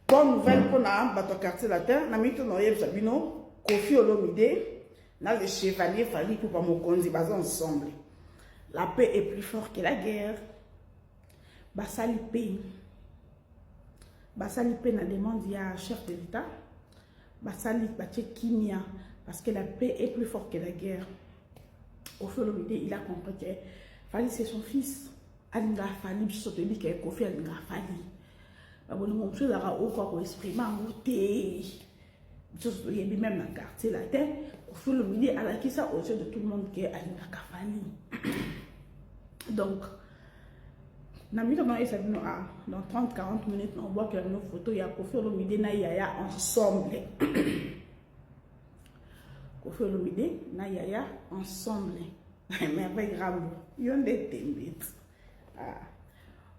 Bonne nouvelle mpona bato ya quartier latin na minute na oyebisa bino Koffi Olomide na le chevalier Fally Ipupa mokonzi baza ensemble. La paix est plus fort que la guerre. Basali paix. Basali paix na demande ya chef de l'État. Basali batie kimia parce que la paix est plus fort que la guerre. Koffi Olomide il a compris que Fally c'est son fils. Alinga Fally biso toyebi ke Koffi alinga Fally. Babolingo mosusu ezalaka okoka koexprime yango te. Biso toyebi même na quartier latin Koffi Olomide alakisa aux yeux de tout le monde ke alingaka Fally. Donc na minute na oyesa bino a dans 30 40 minutes na obwakela bino photo ya Koffi Olomide na Yaya ensemble. Koffi Olomide na Yaya ensemble. Merveille Rambo yo nde tembe. Ah.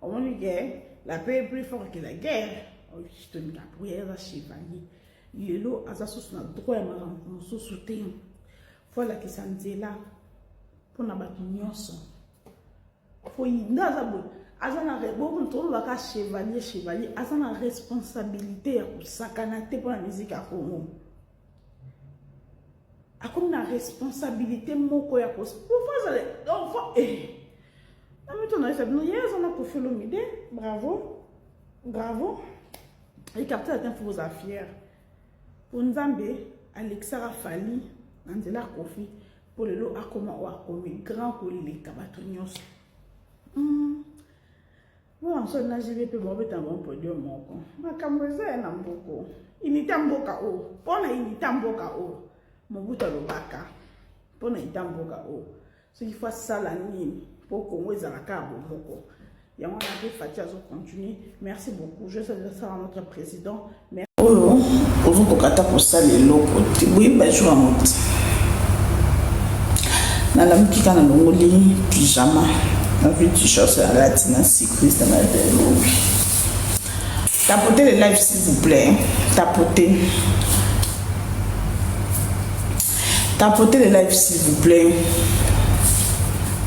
Omoni ke la paix est plus fort que la guerre. Tolinga boye aza chevalier. Lelo aza susu na droit ya makambo mosusu te. Fo alakisa nzela mpona bato nyonso. Fo nde aza boye aza na tolobaka chevalier chevalier aza na responsabilité ya kosakana te mpona miziki ya Congo. Akomi na responsabilité moko ya azala donc fo na mito na yesa bino ye aza na Koffi Olomide bravo bravo e quartier latin fo kozala fier po Nzambe alekisaka Fally na nzela Koffi po lelo akoma oyo akomi grand koleka bato nyonso. Bon, so na JB mpe bakobeta bango podium moko. Makambo eza ya na mboko. Unité ya mboka oyo. Mpo na unité ya mboka oyo. Mobutu alobaka. Mpo na unité ya mboka oyo. Soki fo asala nini mpo Congo ezalaka ya bomoko. Yango wana mpe Fatshi azo continuer. Merci beaucoup. Je salue ça notre président. Oyo ozokoka ata kosala eloko te boyebi bajour yango te nalamuki kaka nalongoli pyjama nazwi t-shirt nalati na cycliste na velobi. Tapotez le live s'il vous plaît. Tapotez. Tapotez le live s'il vous plaît.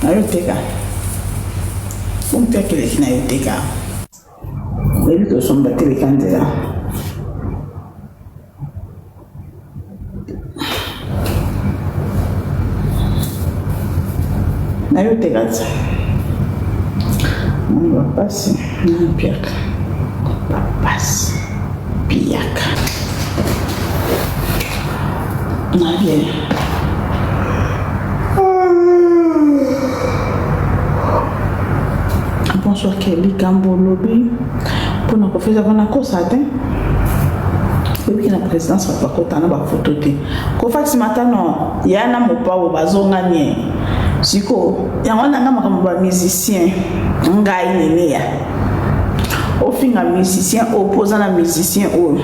Nayo teka. Bompe keleki nayo teka. Oyebi kosomba teleka nzela. Nayo teka ti. Moni bapasi na mpiaka. Bapasi piaka. Na bien. Bonsoir Kelly Kambo olobi mpona kofeza mpona kosa te oyebi na présidence bato bakota na bafoto te kofakisi matano ya na mopao bazongani siko yango nanga makambo ba musicien ngai neneya ofinga musicien oyo mpo oza na musicien oyo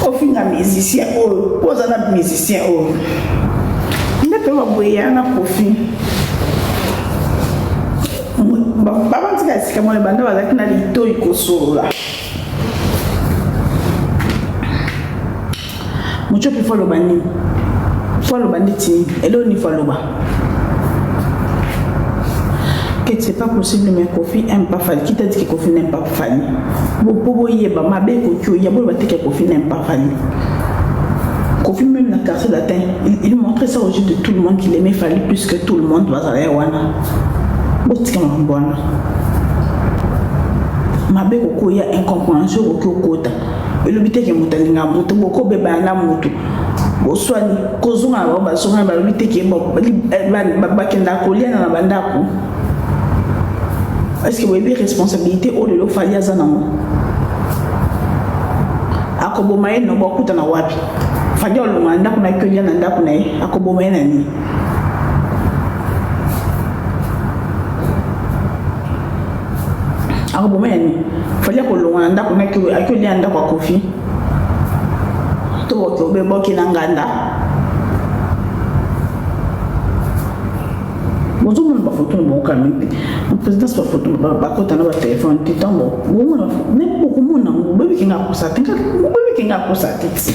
ofinga musicien oyo mpo oza na musicien oyo nde toyoka boye ya na Koffi babantika esika mwana banda bazalaki na litoi kosolola mocopi fo aloba nini fo aloba ndeti nini eloo nini fo aloba que c'est pas possible mais Koffi aime pas Fally. Qui t'a dit que Koffi n'aime pas Fally? Po boyeba mabe ekoki oya boloba te que Koffi n'aime pas Fally. Koffi même na quartier latin, il montrait ça aux yeux de tout le monde qu'il aimait Fally plus que tout le monde bazala ya wana. Botika makambo wana. Mabe kokoya incompréhension okoki okota. Elobi te ke moto alingaka moto bokobebana na moto. Boswani kozonga na bango bazonga balobi te ke bakendaka koliana na bandako. Est-ce que boyebi responsabilité oyo lelo Fally aza nango? Akoboma ye no bakutana wapi? Fally alonga na ndako na ye kolia na ndako na ye akoboma ye na nini? Akoboma ye na nini? Fally akolonga na ndako na ye akolia na ndako ya Koffi to boke obe boke na nganda. Bozomona bafoto na bango kaka mingi te na présidence bafoto bakota na batelefone te ntango bomona me bokomona yango boyebi kenga akosa te boyebi kenga akosa te ti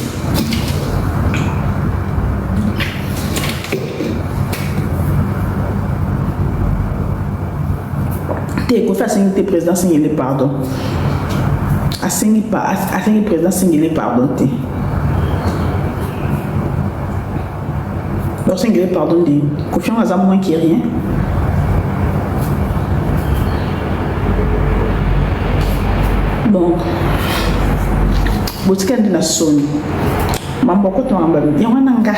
te Koffi asengi te président asengeli pardon. Asengi pa asengi président asengeli pardon te. Donc asengeli pardon de Koffi yango aza moins que rien. Donc botikali nde na soni mambo akota makambo yango wana nga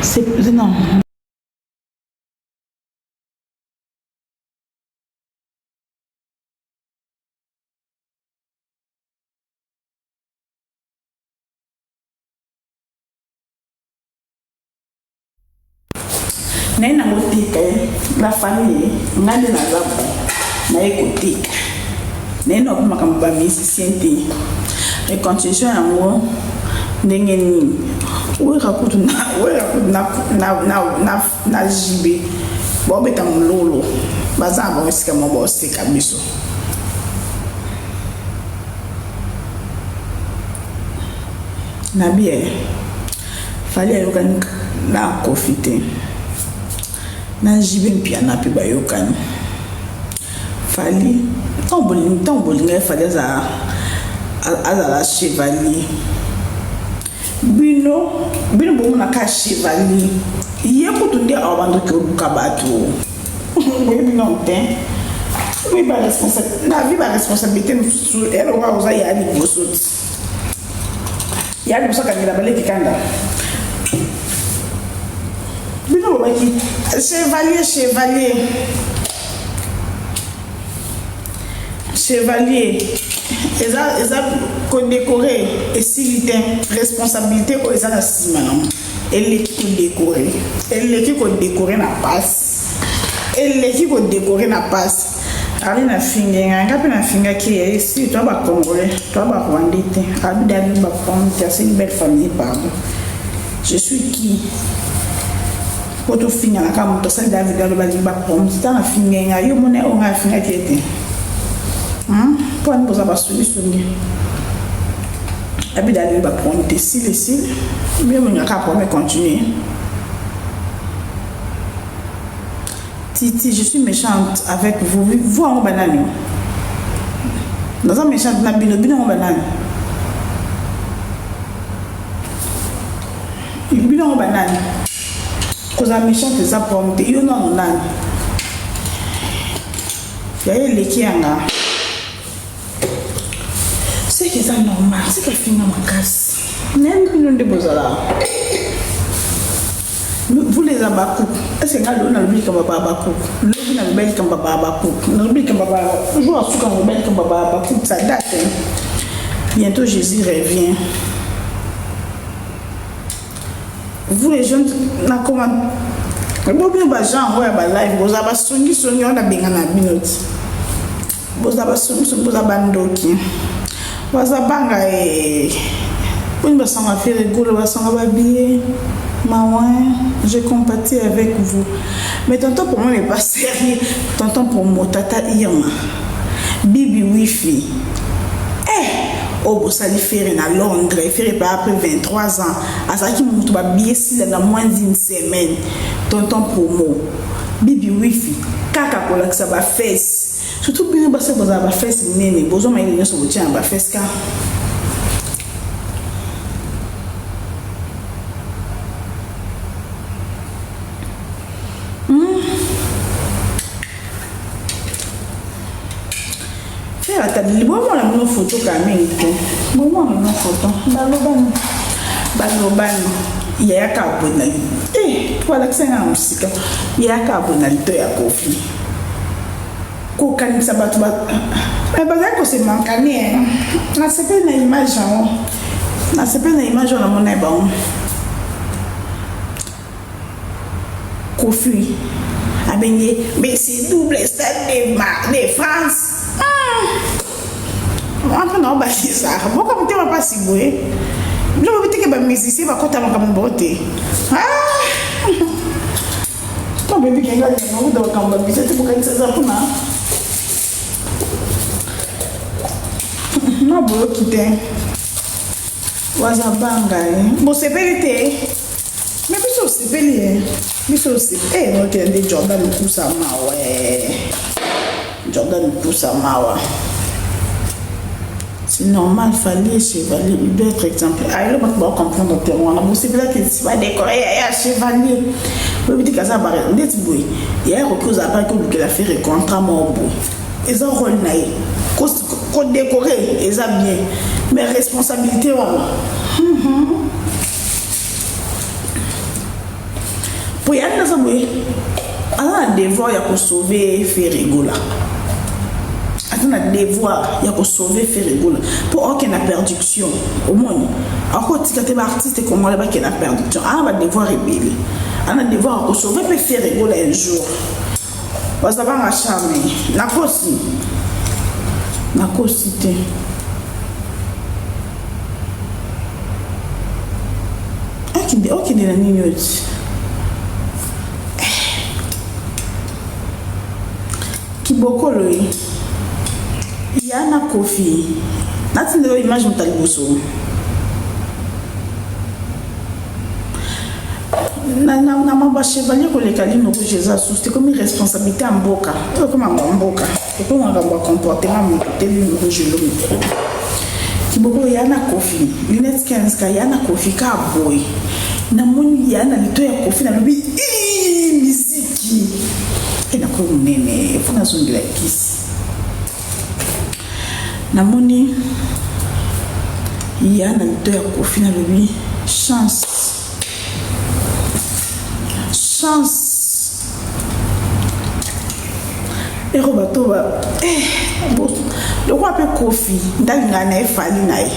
c'est non. Naye nango tika ye la famille nga nde naza bon naye kotika naye na makambo ba musicien te réconciliation yango ndenge nini wera kutu na wera kutu na na na na, na JB baobeta mololo baza na bango esika moko baoseka biso na bien Fally ayokani na Koffi te na JB Mpiana pe bayokani. Fally ntango bolingaki Fally azala azala chevalier bino bino bomonaka chevalier ye kutu nde awa bandoki oluka bato boyebi nano te oui ba na vie ba responsabilité mosusu eloko oza ya liboso ti ya liboso akangela baleki kanda bino bolobaki chevalier chevalier chevalier eza eza kodekore esili te responsabilité oyo eza na nsima nango eleki kodekore eleki kodekore na pasi eleki kodekore na pasi Ali na fingi nga nga pe na fingaki ye si toi ba congolais toi ba rwandais te abi dali ba prendre te c'est une belle famille pardon je suis qui po tofingana kaka moto asali da video aloba alingi bapromise ntango afingi nga yo mona oyo nga afingaki ye te mpo ani boza basungisungi abida alingi bapromise te sile esili bino bolingaka problème continue. Titi, je suis méchante avec vous. Vous en banani. Naza méchante na bino, bino en banani. Bino en banani. Koza méchante eza problème te. Yo nanu nani. Ya eleki yanga. C'est que eza normal, c'est que afinga makasi. Nayebi bino nde bozala. Vous les abakouk, est-ce que nga lelo nalobi likambo ya ba abakouk? Lobi nalobi likambo ya ba abakouk. Nalobi likambo ya ba jour asuka nalobi likambo ya ba abakouk, ça date. Hein? Bientôt Jésus revient. Vous les jeunes na comment bo bino ba genre oyo ya ba live boza basongisongi wana bengana bino ti boza basongisongi boza bandoki baza banga e boni basanga Ferre Gola basanga babillet mawa je compatis avec vous mais tonton pour moi n'est pas sérieux tonton pour moi tata Irma bibi wifi eh oyo bosali Ferre na Londres Ferre pa après 23 ans azalaki moto babillet esila na moins d'une semaine tonton promo bibi wifi kaka kolakisa bafesse surtout bino basi bozala bafesse minene bozwa mayele nyonso botia na bafesse ka Frère ataleli bomona bino foto kaka mingi te bomona bino foto balobani balobani yaya kaka boye na eh po alakisa nga na mosika yaya kaka boye na lito ya Koffi kokanisa bato bazali kosemankani nasepeli na image yango nasepeli na image oyo namona ye bango Koffi abengi mais c'est double stade de France wana na obakisaka boka motema mpasi boye bino bobiteke bamusicien bakota makambo bao te to boyebi kenga linga makambo bamusicien te bokanisa eza mpona na boyoki te waza banga ye bosepeli te me biso osepeli ye biso osepeli nokende Jordan Lukusa mawe. Jordan Pusa mawa. C'est normal, fallait chevalier, il doit être exemplaire. Ah, il va comprendre te wana bosepelaki badécorer ya chevalier oyebi te kaza ndeti boye ya ekoki ozala mpaki olukela Ferre contrat moko boye, eza rôle na ye kodécorer, eza bien, mais responsabilité wana po yani naza boye, aza na devoir ya kosauver Ferre Gola, aza na devoir ya kosauver Ferre Gola mpo okende na perdition. Omoni, akotika te baartiste congolais bakende na perdition. Aza na badevoir ebele, aza na devoir ya kosauver mpe Ferre Gola un jour. Baza banga charme. Nakosi, nakosi te. Okende, okende na nini oyo ti kibokolo ye ya na Kofi. Natindela image moto ya liboso na mambo ya chevalier koleka lino rouge. Eza susu te, komi responsabilité ya mboka oyo, ekoma mambo ya mboka, ekoma makambo ya comportement moto te. Lino rouge elomi kibokolo ya na Kofi, lunette 15 ka ya na Kofi ka boye. Namoni ya na lito ya Kofi, nalobi miziki e nakoyi monene mpo nazongela kisi. Namoni ya na lito ya Kofi, nalobi chance, chance ero bato ba lokola mpe Kofi ndalingaka na ye, Fally na ye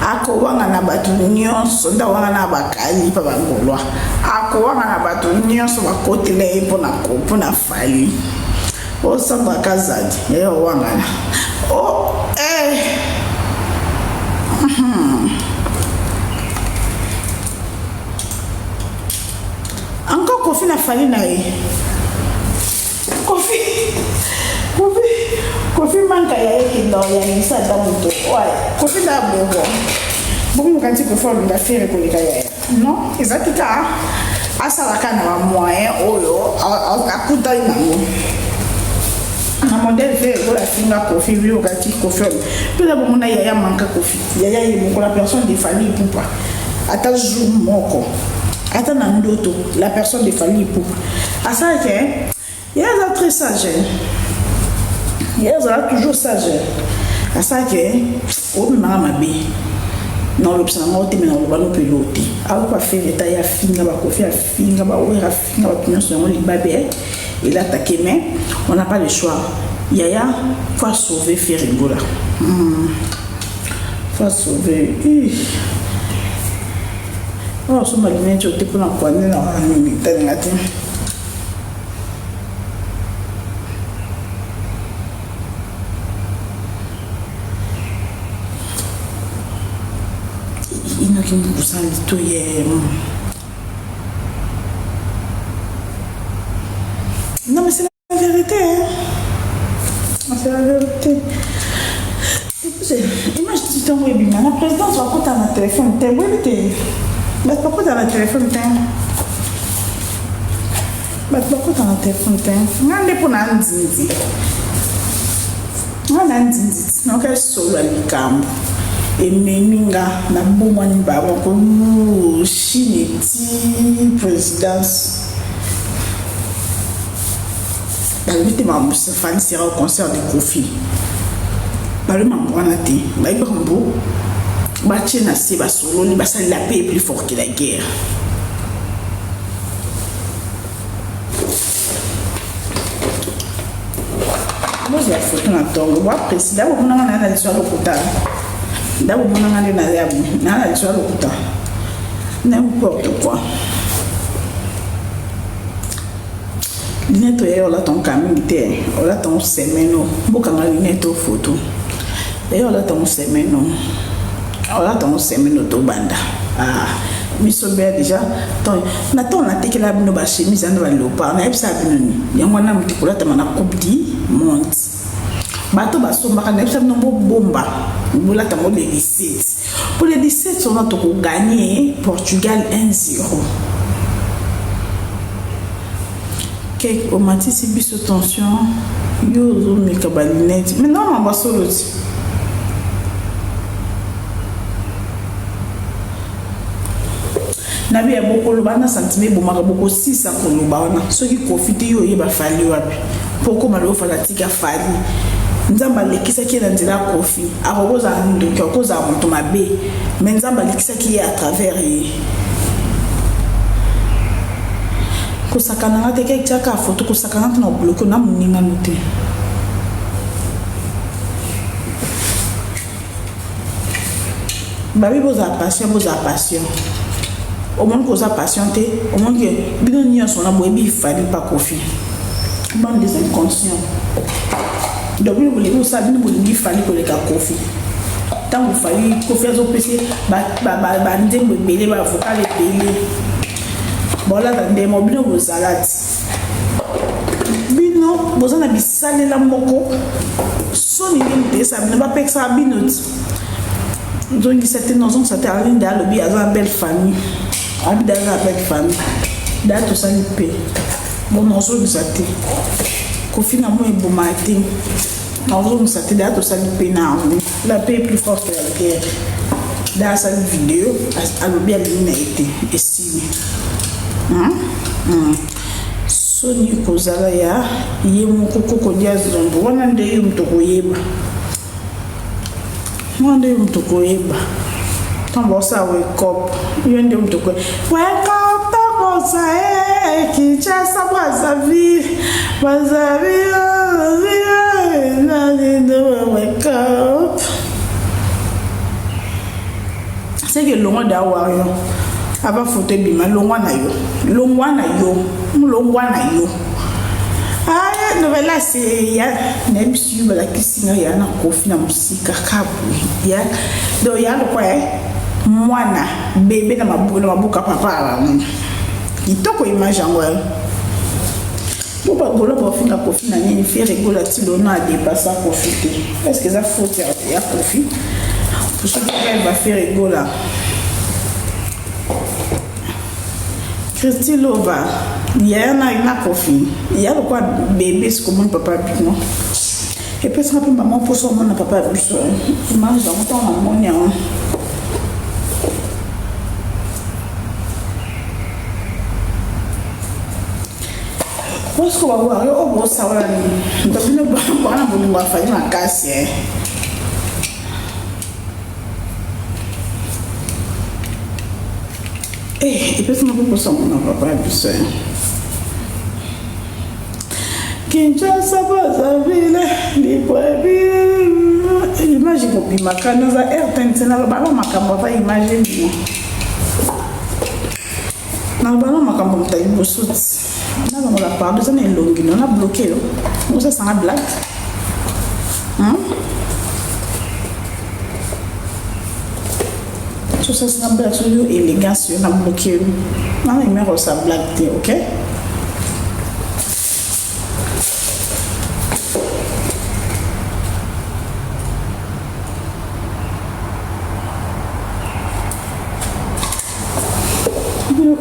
akowanga na bato nyonso, ndawanga na bakali mpa bangolwa, akowanga na bato nyonso bakotela ye mpona Fally. Osamba Kazadi ye owangana o eh. Encore Kofi na Fally na ye. Kofi, Kofi, Kofi manka ya ye kenda oyanisa ata moto. Kofi na bongo bongo mokanisi Kofi alinga Ferre koleka yaya. Non, eza tika asalaka na bamoyen oyo akutani nango na modèle Ferre ekola afinga Kofi bilokaki Kofi oyo mpe na bomona yaya manka Kofi, yaya ye moko, la personne de Fally Ipupa, ata jour moko, ata na ndoto, la personne de Fally Ipupa asalaka. Ye aza très sage, ye azala toujours sage. Asalaka obimaka mabe na olobisa nango te, me na oloba no mpe elo te. Akoka Ferre ta ye afinga baKofi, afinga baWerra, afinga bato nyonso, yango libabe elatake. Mais on n'a pas le choix, yaya faut sauver Ferre Gola, faut sauver. Oyo asomba lunette oyo te mpona kwande na wana nini, talinga te. Inoki mbusa lito ye. Non, mais c'est la vérité, hein? C'est la vérité. Image ntango ebima na présidence, bakota na telefone te, boyebi te, bato bakota na telefone te, bato bakota na telefone te. Nga nde mpo na nzinzi, nga na nzinzi naoka solo ya likambo ememi nga na bomwani bamoko Chine ti présidence. Balobi te makambo Fally sera au concert de Kofi, balobi makambo wana te. Bayebi makambo batie na se, basololi, basali la paix est plus fort que la guerre. Bozwa foto na ntongo bwaprési nda bomonanga na na liso ya lokuta, nda bomonanga nde na na liso ya lokuta, n'importe quoi. Lunette oyo olata ngo mingi te, olata ngo semaine o bokanga lunette o photo eyo, olata ngo semaine o, olata ngo semaine o tobanda. Ah, miso beya déjà na ntongo natekela bino bachemise wana baléopard, nayebisaka bino ni yango wana moto kolatama na Coupe du monde. Bato basombaka, nayebisa bino bobomba, bolata ngo le 17. Pour le 17 wana tokogagner Portugal 1-0. Kek omatisi biso tension yo ozomeka ba lunette mais non mamba solo ti. Na biya bokoloba na sentiment ebomaka bokosisa koloba wana soki kofi te yo oyeba fali wapi mpo okoma lelo fanatique ya fali nzambe alekisaki ye na nzela ya kofi akoki kozala ndoki akoki kozala moto mabe mais nzambe alekisaki ye à travers ye kosakana nga te keke tiaka foto kosakana te na bloke na moninga no te babi bozala patient bozala patient omoni koza patient te omoni ke bino nyonso na boyebi ifali pa kofi bande des inconscients donc bino bolingi kosala bino bolingi fali koleka kofi ntango fali kofi azopesa banzembo ebele bavokal ebele bolata ndemo bino bozala ti bino boza na bisalela moko soni nde moto eyesaka bino bapekisaka bino ti nzongisa te nozongisa te alinda alobi aza na belle famille abida aza na belle famille da tosali mpe bon nazongisa te kofi na moi eboma te nazongisa te da tosali mpe na yango la paix plus forte que la guerre da asali video alobi alingi na ye te esili hmm? Hmm. Soni kozala ya ye moko koko dia zombo wana nde yo moto okoyeba wana nde yo moto okoyeba ntango baosala wekop yo nde moto okoyeba wekop tokosa e kinshasa brazzaville brazzaville wekop seke longwa da warrior ava foto ebima longwa na yo longwa na yo longwa na yo aye novela se ya nayebisi yo balakisi ngai ya na kofi na mosika kaboye ya donc ya lokwa ya mwana bebe na maboka papa bango kitoko image yango Po ba golois bafinga Koffi na nini Ferre Gola ti lelo na depassa Koffi te est ce que eza faute ya Koffi soki rêve ya Ferre Gola Christy Lova yaya na na Koffi ya lokwa bebe sikomoni papa bino epesaka mpe mama mposa omona papa ya biso image yango ntango namoni yango Bosco ba wario oyo bosawala nini moto bino bwana bolingo ya fali makasi eh. Eh, epesi moko mposa mona papa ya biso eh. Kinshasa Brazzaville Libreville image ekobimaka naza rtnc nalobaka makambo ava image ebima Naloba na makambo moto ya liboso ti nalongola pardon eza na elongi no na bloke yo osasanga blague hmm? Sosasanga blague soki yo élégance yo na bloke yo nana numero osa blague te ok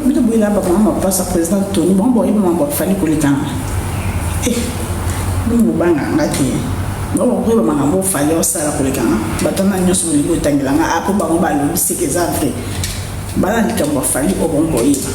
bino boyela bamama mapasa président tony bango boyebi mambo afali kolekana eh, bino bobanga nga te bango bakoyeba makambo ofali osala kolekana bato wana nyonso bolingi otangela nga apo bango balobi seke eza vrai bana likambo afali oyo bango boyeba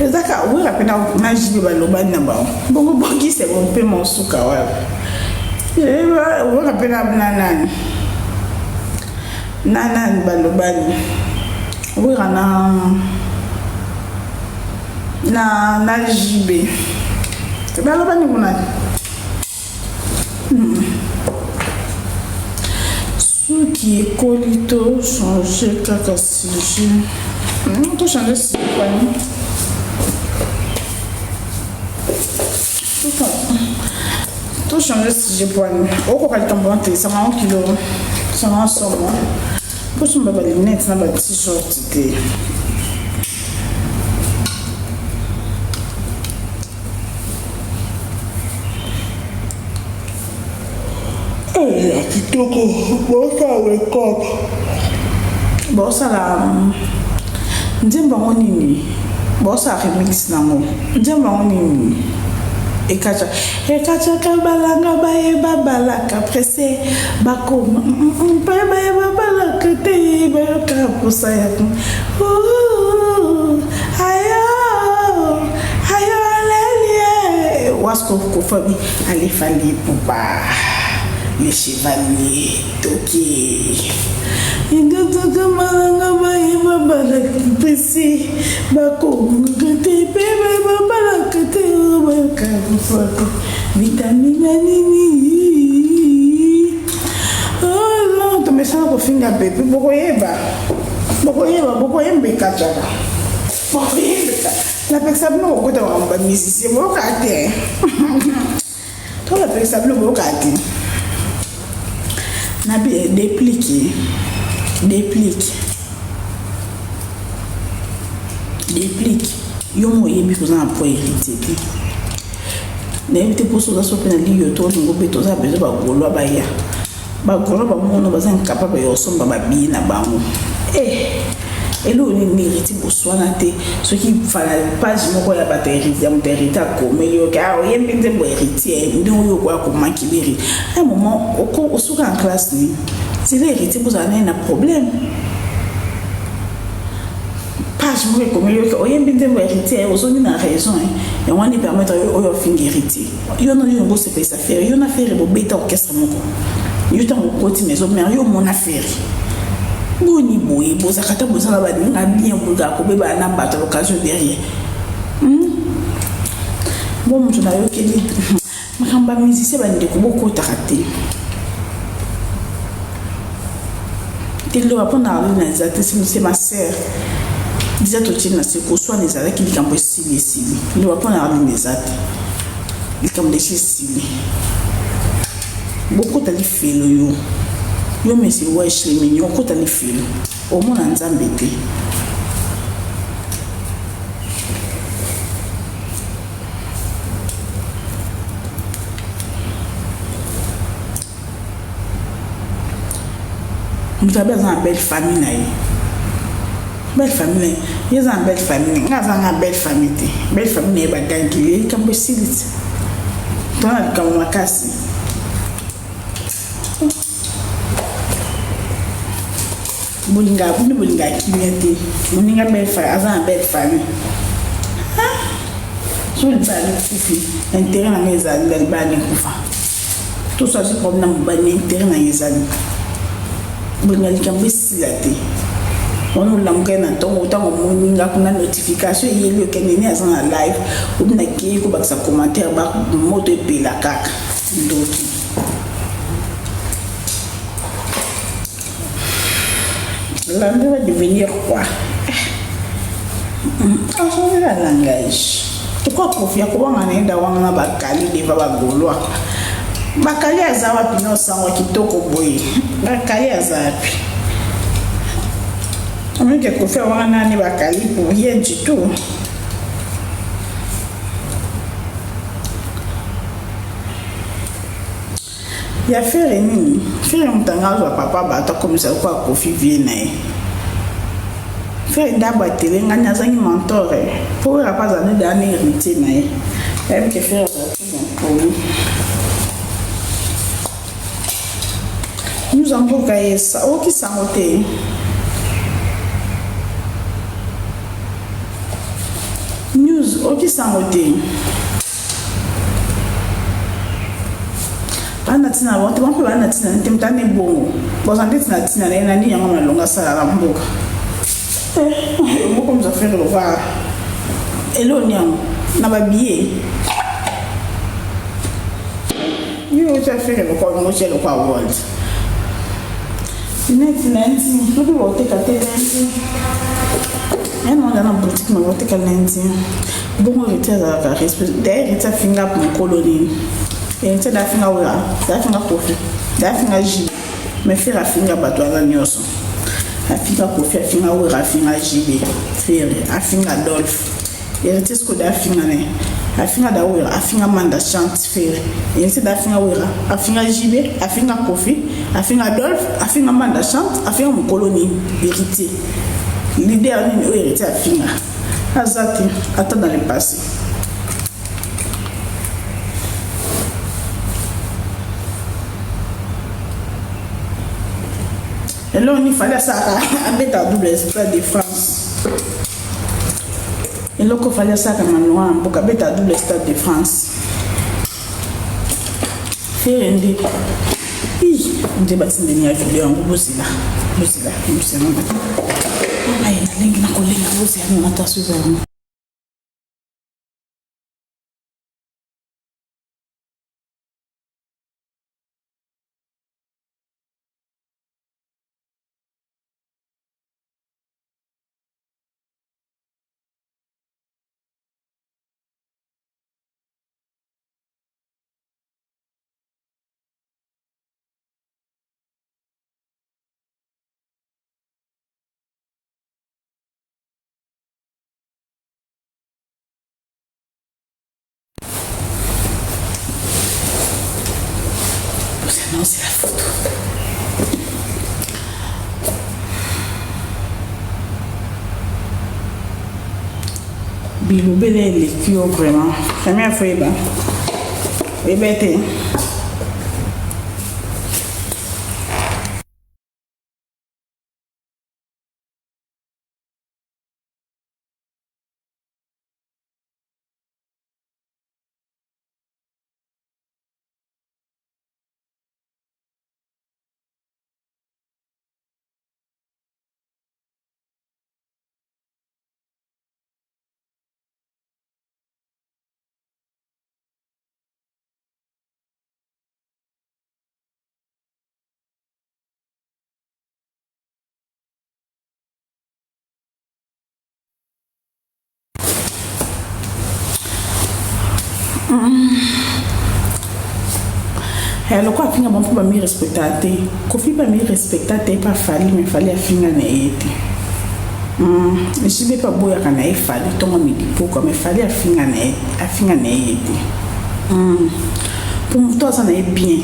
Eza ka wera mpe na jibe balobani na bango bongo bongisa bango mpe mosuka wapi wera mpe na nani na nani balobani wera na na na JB balobani kuna hmm. Suki ekoli to change kaka sujet hmm, to change sujet kwani to change sujet pwani okoka likambo wana te sanga kilo sanga somo. Kosomba ba lunettes na ba t-shirt te. Eh, ya kitoko bosala wekop bosala mm, nzembo yango nini bosala remix nango nzembo yango nini ekacha ekachaka balanga bayeba balaka presse bakoma mpe bayeba balaka te bayoka posa ya ayo ayo alelie wasko kofabi alefali pupa le chevalier toki Ndotoka malanga bayeba balaka mpesi bakobuka te mpe bayeba balaka te bayoka kosaka vitamine nini oh, tomesana kofinga pepe bokoyeba bokoyeba bokoyembeka kaka bokoyembeka napekisa bino kokota makambo bamusicien boyoka te To napekisa bino boyoka te. Na deplique. Deplique. Deplique. Yo mo oyebi koza na poids héritier te. Nayebi te mposo oza so mpe na liyo to olingo mpe toza besoin bagolois baya. Ba golois bamono baza incapable ya kosomba ba billets na bango. Eh! Eloko nini nde héritier boswana te soki fana page moko ya bato ya moto héritier akomeli yo ke ah oyembi nzembo héritier ndenge oyo okoya komakili héritier un moment osuka en classe nini zela héritier bozala naye na problème page moko ekomeli yo ke oyembi nzembo héritier ozongi na raison yango wana epermettre yo oyo ofingi héritier yo na yo bosepelisa Ferre yo na Ferre bobeta orchestre moko yo ntango okoti maison mère yo omona Ferre boni boye bozalaka ata boza na baninga bien bolingaka kobebana na bato à l'occasion de rien hmm? bo moto nayokeli makambo ya musicien bandeko bokotaka te te loba mpo na arline eza te c'est ma sœur deja totie na se koswana ezalaki likambo esili esili loba mpo na arline eza te likambo esi esili bokota lifelo yo yo mesi wesh le mignon okota lifelo omona nzambe te moto abe aza na belle famille na ye belle famille na ye ye aza na belle famille nga aza nga belle famille te belle famille na ye bagangeli ye likambo esili te tona likambo makasi bolinga bino bolinga kimia te moninga belle famille aza na belle famille so libala likufi intérêt na ngai ezali na libala likufa to so azwi problème na mobali na intérêt na ngai ezali bolinga likambo esila te wana olamuka ye na ntongo ntango omoni nga kuna notification eyeli okende nini aza na live obi nakei kobakisa commentaire moto epela kaka ndoki L'anglais va devenir quoi A changer la langage. Pourquoi Kofi akobanga na ye da wanga na bakali deva ba gaulois bakali aza wapi na osango kitoko boye bakali aza wapi omoni ke Kofi awanga nani bakali pour rien du tout Ya ferre nini? Ferre moto anga azwa papa bato akomisa lokola Koffi vie na ye. Ferre nde abatelengani azangi mentor eh. Po Werra pe azala nde na héritier na ye. Ayebi ke Ferre azala très impoli. Nous en mboka ye oki sango te. News oki sango te. Bana ntina bango te bango mpe bana ntina te moto ane bongo boza nde ntina ntina na ye na nini yango malonga asalaka mboka moko moto afere lokola eloni yango na babiye yo otya fere lokola yango otya lokola world neti lundi lobi baoteka te lundi yango na boutique na baoteka lundi Bongo héritier azalaka respect. D'ailleurs héritier afinga mokolo nini? Héritier da afinga Wera, da afinga Koffi, da afinga J. Mais Ferre afinga bato wana nyonso. Afinga Koffi, afinga Wera, afinga JB, Ferre, afinga Adolphe. Héritier Skoda afinga ne. Afinga da Wera, afinga Manda Chante, Ferre. Héritier da afinga Wera, afinga JB, afinga Koffi, afinga Adolphe, afinga Manda Chante, afinga mokolo nini? Héritier. Leader nini oyo Héritier afinga? Aza te, ata dans le passé. Eloko nini Fally asalaka abeta double stade de France. Eloko Fally asalaka malonga na mboka abeta double stade de France. Ferre nde nde batindeli ya video yango bozela bozela bozela aye nalengi nakolenga bozela nataso ezala. Non, c'est la photo. Bilobela eleki yo vraiment. Première fois eba. Oyeba te. Lokola afinga bango mpo bami respecta te. Kofi mpe ami respecta te epa Fally, mais Fally afinga na ye te. JB mpe aboyaka na ye Fally ntongo midi pokwa, mais Fally afinga na ye, afinga na ye te. Mpo moto aza na ye bien,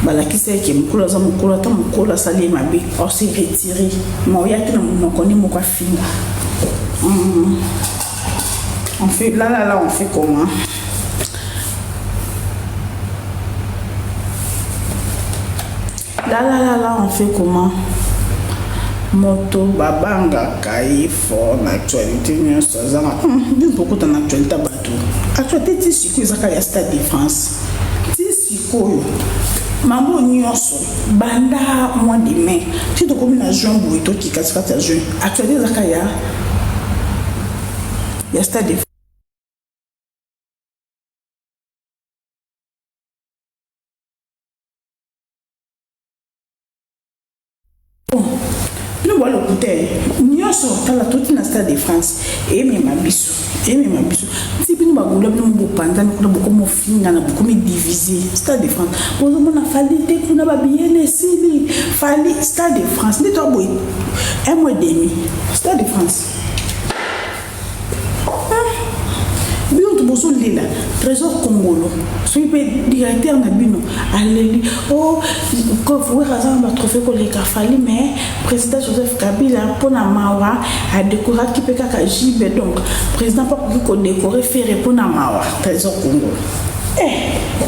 balakisa ye ke mokolo aza mokolo, ata mokolo asali ye mabe, ose retire, ma oya te na monoko nde moko afinga. On fait là là là, on fait comment? Là là là là, on fait comment? Moto babangaka ye fort na actualité nyonso azanga bino tokota na actualité ya bato. Actualité ti sikoyo ezaka ya Stade de France. Ti sikoyo mambo nyonso banda mois de mai ti tokomi na juin boye, toki katikati ya juin, actualité ezaka ya Stade de. Bino bwa lokuta nyonso. Tala, toti na Stade de France, emema biso, emema biso ti bino bagula. Bino bopanzani kuna, bokomi ofingana, bokomi divise. Stade de France, bozomona Fally te kuna, babiyene esili. Fally, Stade de France nde toa boye, un mois et demi Stade de France. Bino to bozolela Trésor Kongolo, soki mpe directeur na bino aleli o Wera aza na batrophée koleka Fally, mais président Joseph Kabila mpona mawa adekoraki mpe kaka JB, donc président mpo akoki kodécorer Ferre mpona mawa. Trésor Kongolo,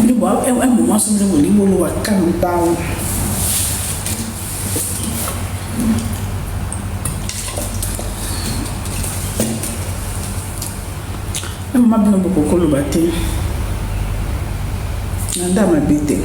bino un moment so bino bolingi boloba calm down. Mama, bino bokokoloba te na nda mabe te.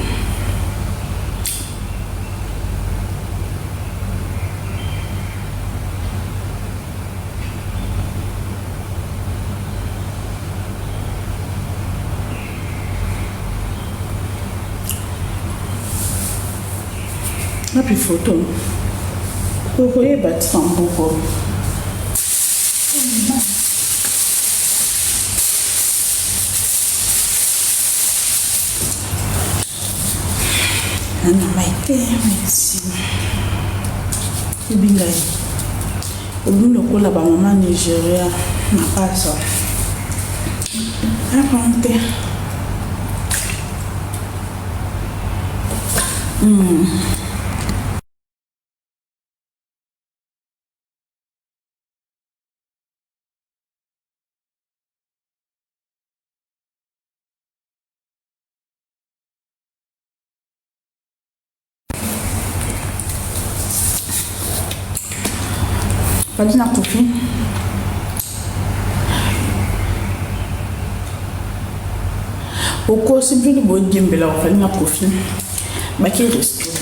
Wapi photo? Okoyeba tika mbuko. Nana mai te, merci. Yebi ngai. Obimi lokola ba mama Nigeria na pasa. Akonte. Fally na Koffi. Okosi bino bodiembela Fally na Koffi. Baki restaurant.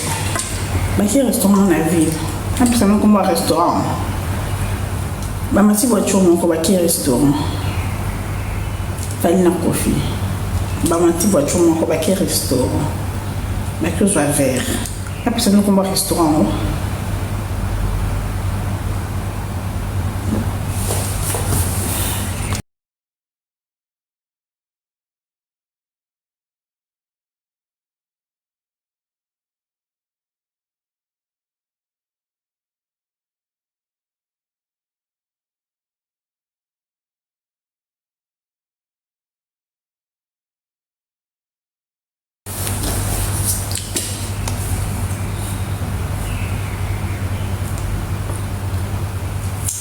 Baki restaurant na ville. Apesa moko mwa restaurant. Bamati voiture moko baki restaurant. Fally na Koffi. Bamati voiture moko baki restaurant. Baki ozwa verre. Apesa moko mwa restaurant yango.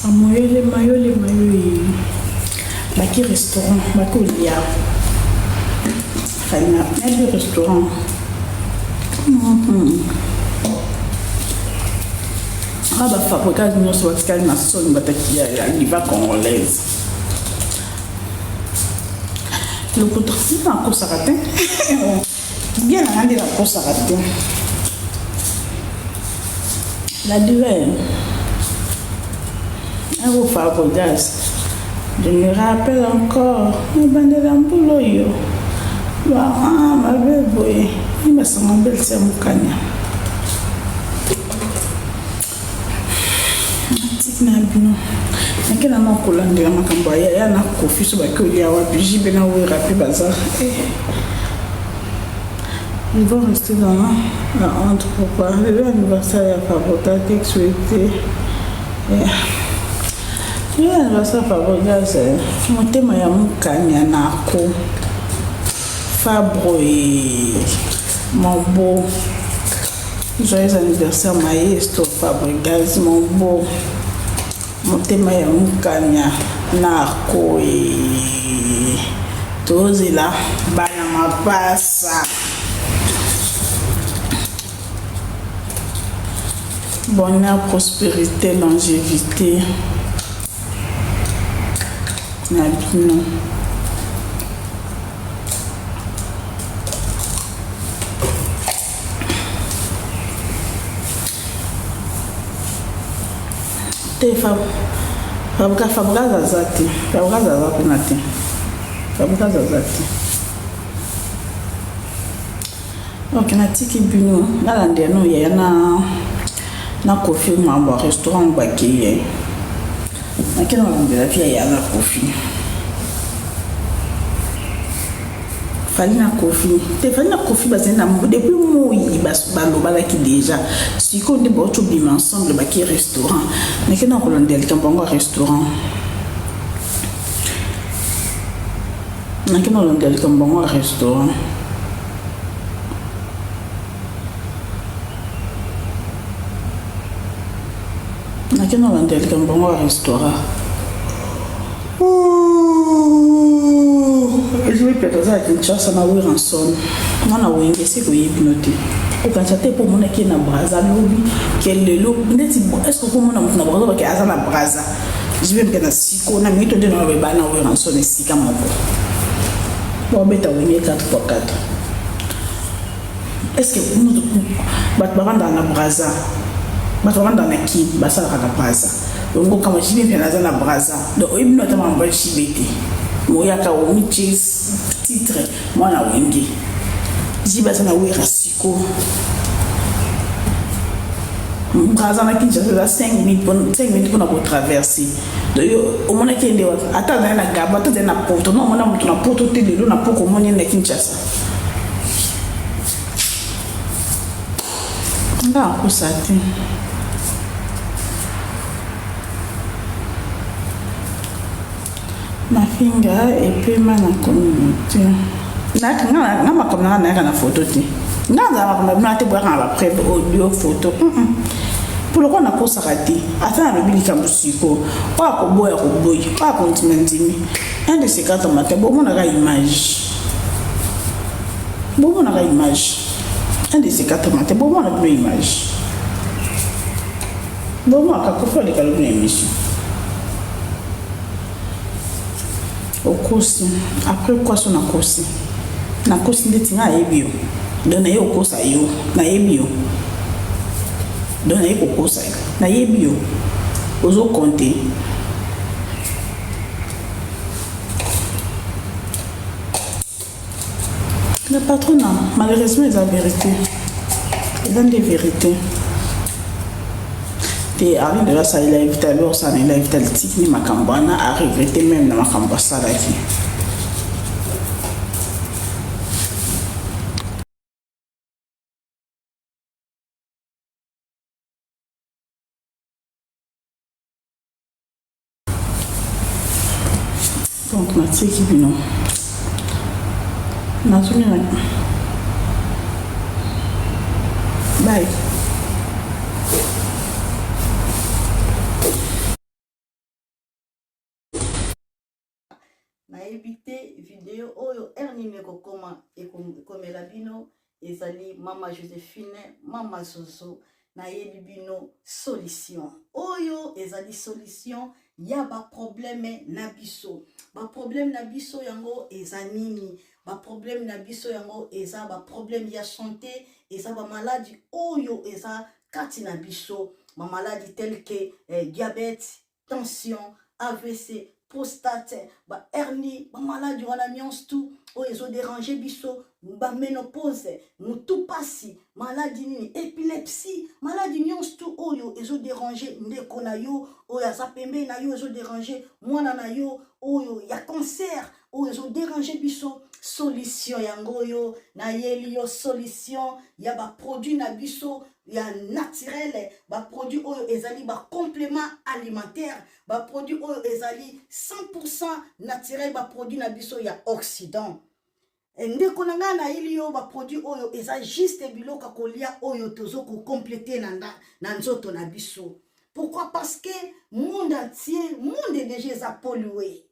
Amoyele mayole mayoye baki restaurant baki olia fana nabi restaurant a bafabrikage nyonso batikali na soni bataki ya diva congolaise lokuta nakosaka te bien nanga nde nakosaka te la diva ako Fabregas je me rappelle encore ebandela mbula oyo mabe boye ni masanga mbelisi ya mokanya atiki na bino nake na kolandela makambo ya yaya na Koffi so baki olia wapi JB na Wera mpe baza Ils vont rester dans la honte. Pourquoi? Le anniversaire ya Fabregas souhaité. Le anniversaire Fabregas, motema ya mokanya nako. Fabro et mon beau. Joyeux anniversaire maestro Fabregas, mon beau. Motema ya mokanya nako e tozela bana mapasa. Bonheur, prospérité, longévité. Na bino. Te Fabregas aza te. Fabregas aza kuna te. Fabregas aza te. Ok, natiki bino nalandela no yaya na Koffi mambo ya restaurant bakei ye nake nalandela vi yaya na Koffi. Fally na Koffi te, Fally na Koffi bazali na depuis moi balobalaki déjà. Sikoyo nde bauti obima ensemble baki restaurant. Nake na kolandela likambo yango ya restaurant. Nake na kolandela likambo yango ya restaurant. Nake na kolandela likambo yango ya restaurant. Jour mpe toza ya Kinshasa na Werrason mwana Wenge seke oyebi no te okanisa te mpo omonaki ye na Braza lobi ke lelo neti est-ce okomona moto na Braza bake aza na Braza JB mpe na siko na mingi to nde na beba na Werrason esika moko babeta Wenge 4 x 4. Est-ce que bato bavandaka na Braza, bato bavandaka na Kin basalaka na Braza yango kama JB mpe naza na Braza donc oyebi no ata makambo ya JB te moyaka omitie titre mwana Wenge. JB aza na Wera siko Braza na Kinshasa eza 5 minutes mpona kotraverse. Donc yo omonaki ye nde wapi? Ata azali na Gabon, ata azali na Poto, no omona moto na Poto te lelo na poko omoni ye na Kinshasa. Nga akosa te. Mafinga epema na communauté. Nga makambo nanga nayaka na photo te. Nga nazala makambo na bino te boyaka na ba preuve audio photo. Mpo lokola nakosaka te ata nalobi likambo sikoyo oyo akoboya akoboyi oyo akondima ndimi un de ces quatre matin bomonaka image bomonaka image un de ces quatre matin bomona bino image bomonaka kofi aleka lobi na émission okosi après quoi so nakosi nakosi ndeti nga ayebi yo donc naye kokosa yo nayebi yo donc naye kokosa yo nayebi yo ozo compte La patrona, malheureusement eza verite. Eza nde verite. Te Arline de asali live te alors osala na live te alitiki nde makambo wana a regrette meme na makambo asalaki. Donc natiki bino nazongi na bye. Nayebi te video oyo heure nini ekokoma ekomela bino ezali mama Josephine mama Zozo nayebi bino solution oyo ezali solution ya ba problème na biso ba problème na biso yango eza nini ba problème na biso yango eza ba problème ya santé eza ba maladi oyo eza kati na biso ba maladi tel que eh, diabète tension avc prostate ba hernie ba maladi wana nyonso tu oyo ezo déranger biso ba ménopause mutu pasi maladi nini epilepsie maladi nyonso tu oyo ezo déranger ndeko na yo oyo aza pembeni na yo ezo déranger mwana na yo oyo ya cancer oyo ezo déranger biso solution yango oyo nayeli yo solution ya baproduit na biso ya naturel baproduit oyo ezali bacomplément alimentaire baproduit oyo ezali 100 naturel baproduit na biso ya occident eh, ndeko na ngai nayeli yo baproduit oyo eza juste biloko ya kolia oyo tozo kocomplete na, na nzoto na biso pourquoi parce que monde entier monde déjà eza pollué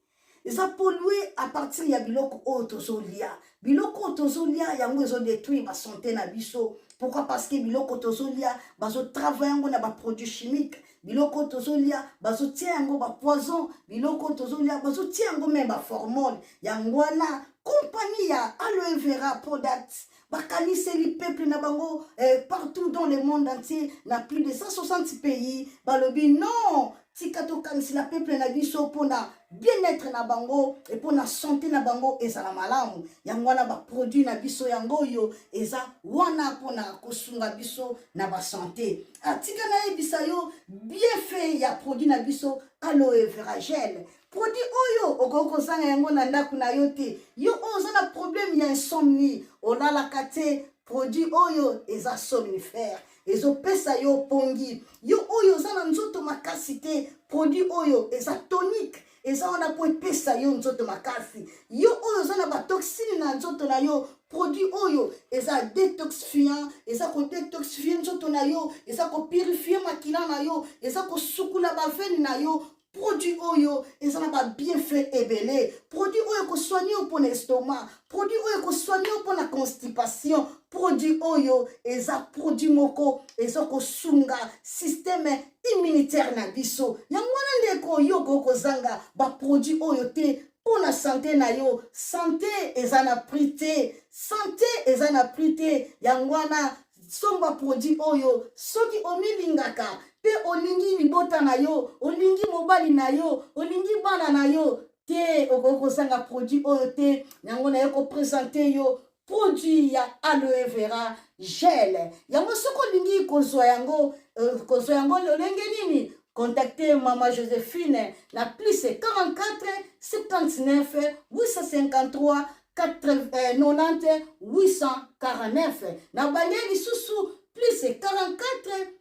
eza pollué à partir ya biloko oyo tozolia biloko oyo tozolia yango ezodétruire basante na biso pourquoi parce que biloko tozolia bazotravaille yango na baproduit chimique biloko oyo tozolia bazotia yango bapoison biloko oyo tozolia bazotia yango meme baformole yango wana kompani ya aloe vera product bakaniseli peuple na bango eh, partout dans le monde entier na plus de 160 pays balobi non tika tokanisela peuple na biso mpona bien-être na bango e mpona sante na bango ezala malamu yango wana baproduit na biso yango oyo eza wana mpona kosunga biso na basante atika ah, nayebisa yo bienfait ya produit na biso aloe vera gel Produit oyo okoki kozanga yango na ndako na yo te. Yo oyo oza na problème ya insomnie, olalaka te, produit oyo eza somnifère, ezopesa yo pongi. Yo oyo oza na nzoto makasi te, produit oyo eza tonique, eza wana mpo epesa yo nzoto makasi. Yo oyo oza na batoxine na nzoto na yo, produit oyo eza detoxifiant, eza kodetoxifie nzoto na yo, eza kopurifie makila na yo, eza kosukula bavene na yo. Produit oyo eza na ba bienfait ebele. Produit oyo ekosoigne yo mpo na estomac, produit oyo ekosoigne yo mpo na constipation. Produit oyo eza produit moko eza kosunga système immunitaire na biso. Yango wana ndeko, yo okoki kozanga ba produit oyo te mpo na sante na yo. Sante eza na prix te, sante eza na prix te. Yango wana somba produit oyo soki omilingaka mpe olingi libota na yo, olingi mobali na yo, olingi bana na yo te, okoki kozanga produit oyo te. Yango naye kopresente yo produit ya aloe vera gel. Yango soki olingi kozwa yango, euh, kozwa yango lolenge nini? Contactez Mama Josephine na plus 44 79 853 90 849 na bande lisusu plus 44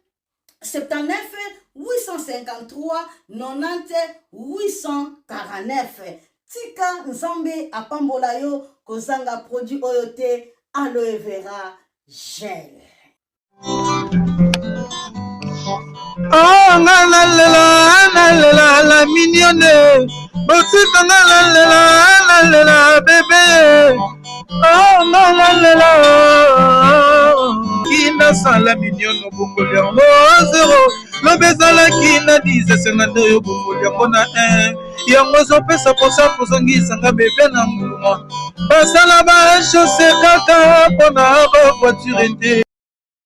79 853 90 849. Tika Nzambe apambola yo, kozanga produit oyo te, aloe vera gel. Oh, nga nalela nalela la mignonne botika nga nalela nalela bebe oh nga nalela kinasala mignonne obongoli yango zero lobi ezalaki na 10 esenga nde oyo obongoli yango na 1 yango ezopesa mposa kozongisa nga bebe na nguluma basala ba chose kaka mpona ba voiture te.